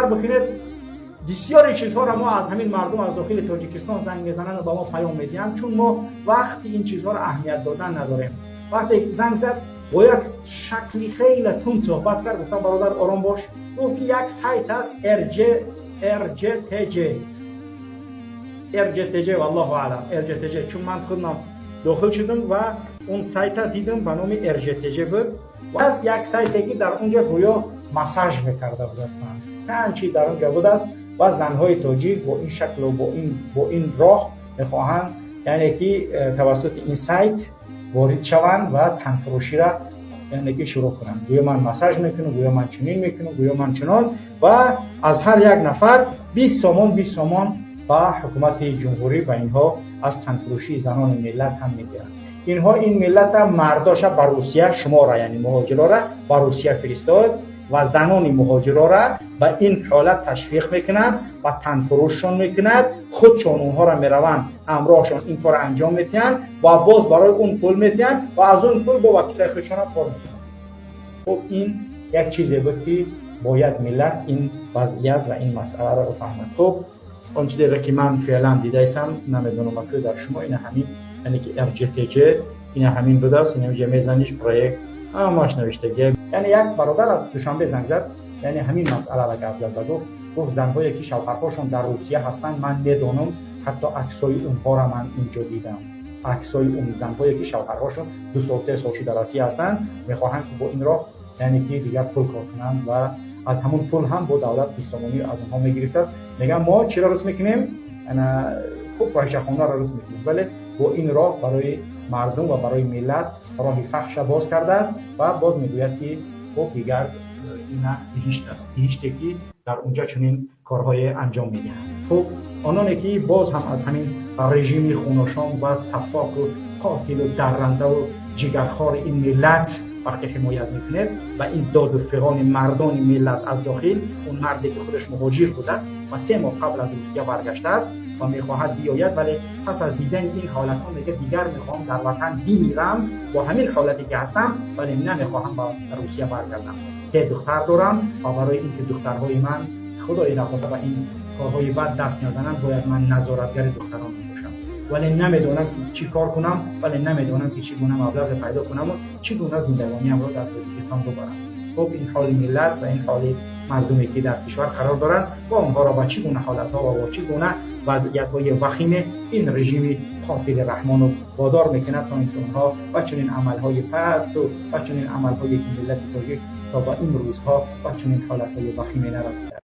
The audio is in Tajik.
Бовар бикунед, бисёри чизҳоро мо аз ҳамин мардум аз дохили Тоҷикистон занг мезананд ва ба мо паём медиҳанд, чун мо вақти ин чизҳоро аҳамият додан надорем. Вақте занг зад, бо як шакли хеле тунд суҳбат кард. Гуфтам: «Бародар, ором бош». Гуфт, ки як сайт аст, рж ржтж ржтж, валлоҳу аълам, ржтж, чун ман худам дохил шудам ва он сайта дидам, ба номи ржтж буд. Аст як сайте, ки дар он ҷо гӯё массаж мекарда будастанд, чанд чиз дар он ҷо будааст ва занҳои тоҷик бо ин шаклу бо ин роҳ мехоҳанд, яъне ки тавассути ин сайт ворид шаванд ва танфурӯширо, яъне ки, шурӯъ кунанд. Гӯё ман массаж мекунам, гӯё ман чунин мекунам, гӯё ман чунон, ва аз ҳар як нафар 20 сомон, 20 сомон ба ҳукумати ҷумҳурӣ ба инҳо аз танфурӯшии занони миллат ҳам мегиранд. Инҳо ин миллата, мардоша ба Русия, шуморо, яъне муҳоҷирора ба Русия фиристод ва занони муҳоҷирора ба ин ҳолат ташвиқ мекунад ва танфурӯшшон мекунад. Худшон онҳоро мераванд, ҳамроҳшон ин корро анҷом медиҳанд ва боз барои он пул медиҳанд ва аз он пул бо ба кисаи худшона кор мекунанд. Хуб, ин як чизе буд, ки бояд миллат ин вазъият ва ин масъаларо бифаҳмад. Хуб, он чизеро, ки ман феълан дидаистам, намедонам аку дар шумо, ина ҳамин, яъне ки ржтж, ина ҳамин будааст. Ина мезаниш, проект ҳамаш навиштагия. Яъне як бародар аз Душанбе занг зад, яъне ҳамин масъаларо гап зад ва гуфт: занҳое, ки шавҳарҳошон дар Русия ҳастанд, ман медонам, ҳатто аксҳои онҳоро ман инҷо дидам, аксҳои он занҳое, ки шавҳарҳошон 2 сол, 3 сол шуда Россия ҳастанд, мехоҳанд, ки бо ин роҳ, яъне ки, дигар пул кор кунанд ва аз ҳамон пул ҳам бо давлат 20 сомонӣ аз онҳо мегирифтааст. Мегӯям, мо чиро рост мекунем? Хуб, фоҳишахонаро рост мекунем, вале бо ин роҳ барои мардум ва барои миллат роҳи фаҳша боз кардааст ва боз мегӯяд, ки хуб, дигар ина биҳишт аст, биҳиште, ки дар унҷа чунин корҳое анҷом медиҳанд. Хуб, ононе, ки боз ҳам аз ҳамин режими хуношом ва саффоку қотилу даррандаву ҷигархори ин миллат вақте ҳимоят мекунед ва ин доду фиғони мардони миллат аз дохил, он марде, ки худаш муҳоҷир будааст ва 3 моҳ қабл аз Русия баргаштааст ва мехоҳад биёяд, вале пас аз дидани ин ҳолатҳо мегӯяд: «Дигар мехоҳам дар ватан бимирам бо ҳамин ҳолате, ки ҳастам, вале намехоҳам ба Русия баргардам. Се духтар дорам ва барои ин ки духтарҳои ман, худои нахоста, ба ин корҳои бад даст назананд, бояд ман назоратгари духтарон бошам, вале намедонам, ки чӣ кор кунам, вале намедонам, ки чӣ гуна маблағе пайдо кунаму чӣ гуна зиндагониамро дар Тоҷикистон бубарам». Хуб, ин ҳоли миллат ва ин ҳоли мардуме, ки дар кишвар қарор доранд ва онҳоро ба чӣ гуна ҳолатҳо ва бо чӣ гуна вазъиятҳои вахиме ин режими қотили Раҳмонов водор мекунад, то ин ки онҳо ба чунин амалҳои пасту ба чунин амалҳое, ки миллати тоҷик то ба ин рӯзҳо ба чунин ҳолатҳои вахиме нарасида.